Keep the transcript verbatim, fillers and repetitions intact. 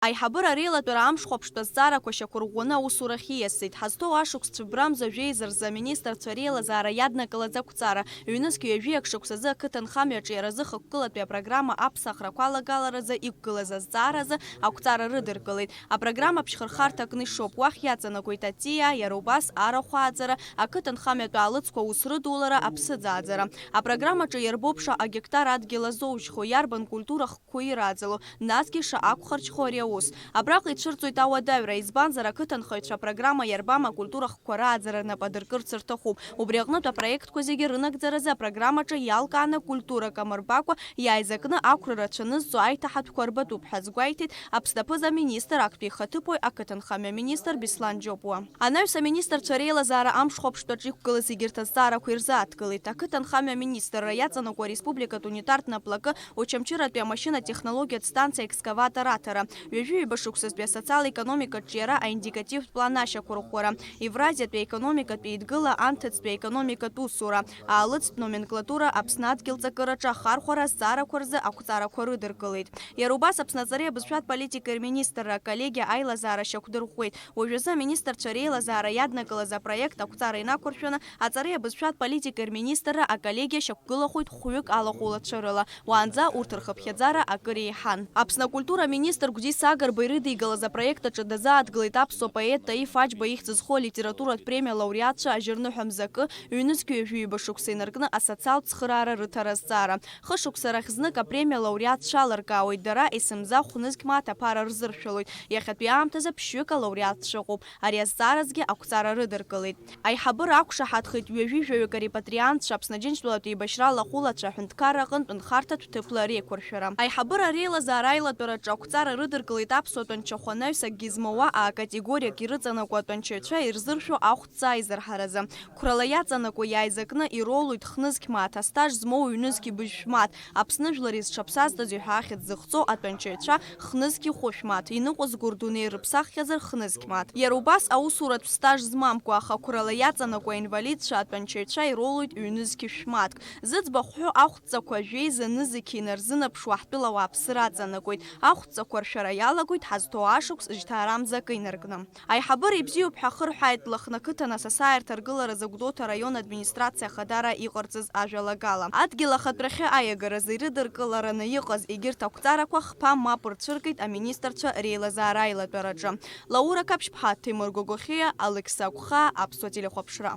Аиҳабыра реилатәара амшхәаԥштә азҵаарақәа шьақәырӷәӷәаны аусурахь ииасит. Ҳазҭоу ашықәс цәыббрамза жәеиза рзы аминистрцәа реилазаара иаднакылаз ақәҵара, ҩнызқь ҩажәи ак шықәсазы ақыҭанхамҩа аҿиаразы хықәкылатәи апрограмма аԥсахрақәа алагаларазы иқәгылаз азҵааразы ақәҵара рыдыркылеит. Апрограмма ԥшьхырхарҭа кны ишоуп, уахь иаҵанакуеит аҵиаа, иара убас арахә ааӡара, ақыҭанхамҩатә аалыҵқәа аус рыдулара, аԥсыӡ ааӡара. Апрограммаҿы иарбоуп шаҟа гектар адгьыл азоужьхо, иарбан культура хкқәа ирааӡало, насгьы шаҟа ақәхарџьхо ари аус. Абраҟа ицәырҵуеит ауадаҩра, избанзар, ақыҭанхаҩцәа апрограмма иарбама акультура хкқәа рааӡара рнапы адыркырц рҭахуп. Убри аҟнытә апроектқәа зегьы рынагӡаразы апрограммаҿы иалкааны культурак амырбакәа иааизакны ақәра рацәа анызҵо аиҭаҳатәқәа рбатәуп ҳәа азгәеиҭеит Аԥсны аԥыза-министр, актәи ихаҭыԥуаҩ, ақыҭанхамҩа министр Беслан Џьопуа. Анаҩс аминистрцәа реилазаара амшхәаԥштәаҿы иқәгылаз егьырҭ азҵаарақәа ирзааҭгылеит. Ақыҭанхамҩа аминистрра иаҵанакуа ареспубликатә унитартә наплакы Очамчыратәи амашьынатә технологиатә станциа экскаватор аҭара, ҩажәи ҩба шықәсазтәи асоциал-економикатә ҿиара аиндикативтә план ашьақәырӷәӷәара, Евразиатәи аекономикатә еидгыла анҭыҵтәи аекономикатә усура, аалыҵтә номенклатура Аԥсны адгьыл ҵакыраҿы ахархәара азҵаарақәа рзы ақәҵарақәа рыдыркылеит. Иара убас Аԥсны аҵареи абызшәатә политикеи рминистрра аколлегиа аилазаара шьақәдырӷәӷәеит. Уажәазы аминистрцәа реилазаара иаднакылаз апроект ақәҵара инақәыршәаны, аҵареи абызшәатә политикеи рминистрра аколлегиа шьақәгылахоит хәҩык алахәылацәа рыла, уаанӡа урҭ рхыԥхьаӡара акыр еиҳан. Аԥсны акультура аминистр Гәдис Агарба ирыдигалаз апроект аҿы дазааҭгылеит аԥсуа поет Таиф Аџьба ихьӡ зху алитературатә премиа лауреатцәа ажьырныҳәа мзакы, ҩнызқь ҩажәи ҩба шықәса инаркны асоциалтә цхыраара рыҭара азҵаара. Хышықәса рахь знык апремиа лауреатцәа алыркаауеит, дара есымза хәнызқь мааҭ аԥара рзыршәалоит. Иахьатәи аамҭазы ԥшьҩык алауреатцәа ыҟоуп. Ари азҵааразгьы ақәҵара рыдыркылеит. Аиҳабыра ақәшаҳаҭхеит ҩажәи жәаҩык арепатриантцәа Аԥсны Аџьынџьтәылатәи еибашьра алахәылацәа аҳәынҭқарра аҟынтә нхарҭатә ҭыԥла реиқәыршәара. Аиҳабыра реилазаара аилатәараҿы ақәҵара рыдыркылеит аԥсуа тәанчахә анаҩс акгьы змоуа акатегориак ирыҵанакуа атәанчаҩцәа ирзыршәо ахәҵаа изырҳаразы. Қәрала иаҵанакуа иааизакны иролоит хнызқь мааҭ, астаж змоу ҩнызқь быжьшә мааҭ, Аԥсны жәлар изҽаԥсазтәыз иҳәаахьеит зыхҵоу атәанчаҩцәа хнызқь хәышә мааҭ, иныҟәызго рдунеи рыԥсаххьазар хнызқь мааҭ. Иара убас аусуратә стаж змамкәа, аха қәрала иаҵанакуа аинвалидцәа атәанчаҩцәа иролоит ҩнызқь шә мааҭк. Зыӡбахә ҳәоу ахәҵақәа жәеиза нызқь инарзынаԥшуа ҳтәыла ауааԥсыра аҵанакуеит. Ахәҵақәа ршәара иалагоит ҳазҭоу ашықәс жьҭаарамза акы инаркны. Аиҳабыра ибзиоуп ҳәа ахырҳәааит Лыхны ақыҭан асасааирҭа аргыларазы Гәдоуҭа араион администрациа ахадара иҟарҵаз ажәалагала. Адгьыл ахатәрахьы аиагаразы ирыдыркылараны иҟаз егьырҭ ақәҵарақәа хԥа мап рцәыргеит аминистрцәа реилазаара аилатәараҿы. Лаура Қаԥшьԥҳа, Ҭемыр Гогохиа, Алықьса Гәхаа, Аԥсуа телехәаԥшра.